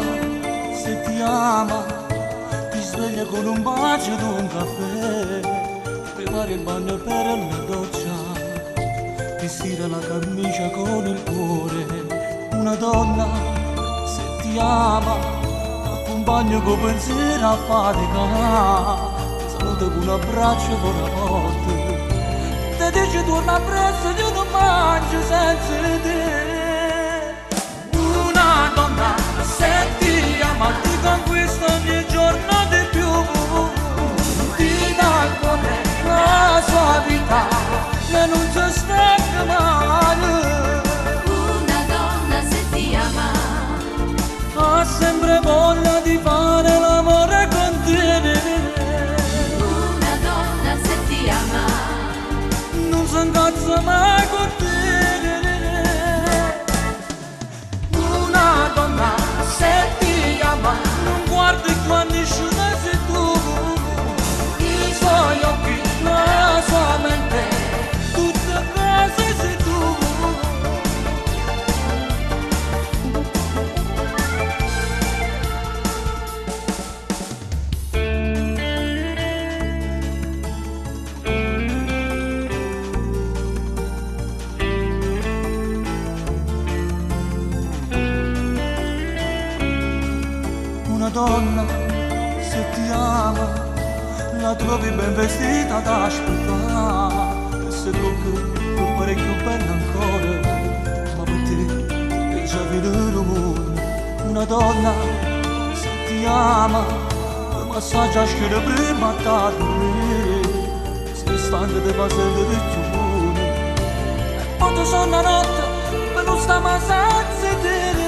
donna, se ti ama, ti sveglia con un bacio ed un caffè, prepara il bagno per la doccia, ti stira la camicia con il cuore. Una donna, se ti ama, ti accompagna con pensiero a fatica, ti saluta con un abbraccio buona porta, ti dice torna presto, io non mangio senza te. Una donna, se ti ama, ti conquista ogni giorno di più, ti dà il cuore, la sua vita, e non si stanca mai. Una donna se ti ama, Ha sempre voglia di fare l'amore con te. Una donna se ti ama, Non si incazza mai con te. Una donna, se ti ama, non guardi più a nessuno sei tu. I suoi occhi, la sua mente, tutte cose sei tu. Una donna, se ti ama, la trovi ben vestita da aspettare. E se trucca per parecchio bella ancora, ma per te è già venuto mondo. Una donna, se ti ama, ti massaggia schiena prima da dormire. Se stanca ti fa sentire più buona. E poi ti sonna notte per non stare mai senza te.